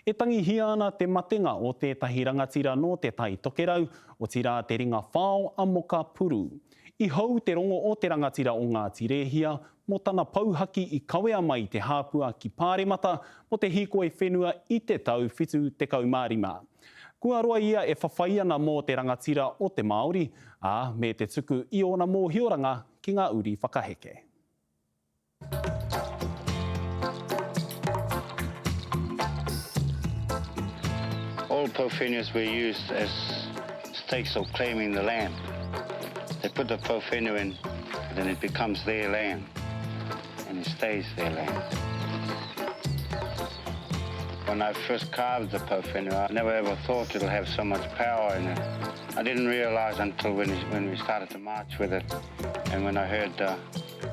E tangihia ana te matenga o tētahi rangatira nō Te Tai Tokerau, otirā te ringa whao a Moka Puru. I hou te rongo o te rangatira o Ngāti Rēhia mō tana pouhaki i kawea mai i Te Hāpua ki Pāremata mō te hīkoi whenua i te tau 75. Kua roa ia e whawhai ana mō te rangatira o te Māori, ā, me te tuku i ōna mōhioranga ki ngā uri whakaheke. All pouwhenuas were used as stakes of claiming the land. They put the pouwhenua in, and then it becomes their land, and it stays their land. When I first carved the pouwhenua, I never ever thought it'll have so much power in it. I didn't realise until when, when we started to march with it, and when I heard the,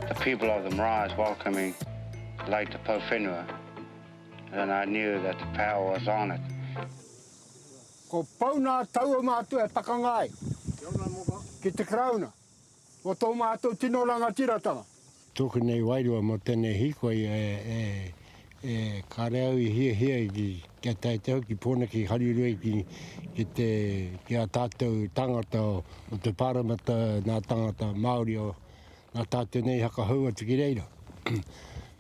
the people of the marae welcoming like the pouwhenua, then I knew that the power was on it. Ko pau nā taua mātou e pakanga ai ki te Karauna mō tō mātou tino rangatiratanga. Tōku nei wairua mō tēnei hīkoi e kāre au i hiahia kia tae te hau ki Pōneke ki Harirue ki te ki a tātou tāngata o te Pāremata nā tāngata Māori o Nā tātou nei i hakahou atu ki reira.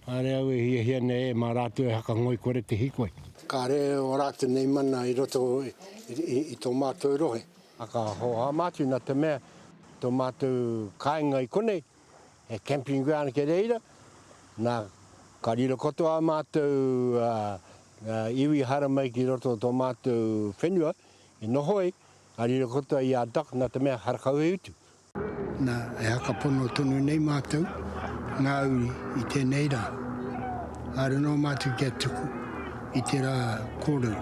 Kāre au e hiahia nei e mā rātou e hakangoikore te hikoi. Kāre o rātou nei mana i roto i tō mātou rohe. Ka hōhā mātou nā te mea tō mātou kāinga i konei, he camping ground kei reira, nā, ka riro katoa ā mātou iwi haramai ki roto o tō mātou whenua i noho ai, ka riro katoa i a Doc nā te mea harakau he utu. Na, e hakapono tonu nei matou, nga uri, i tenei ra. Haere noa matou kia tuku i tera korero.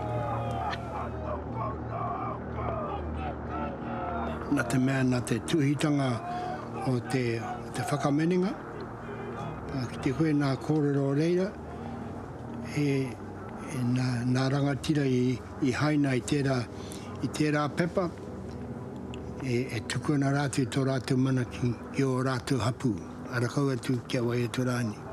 Na te mea na te tuhitanga o te, te whakamenenga, ki te koe na korero reira, e, e na, na rangatira i, i haina i tera, i tera pepa, e tuku ana rātou i tō rātou mana ki ō rātou hapū, ara kau atu kia wai atu rānei.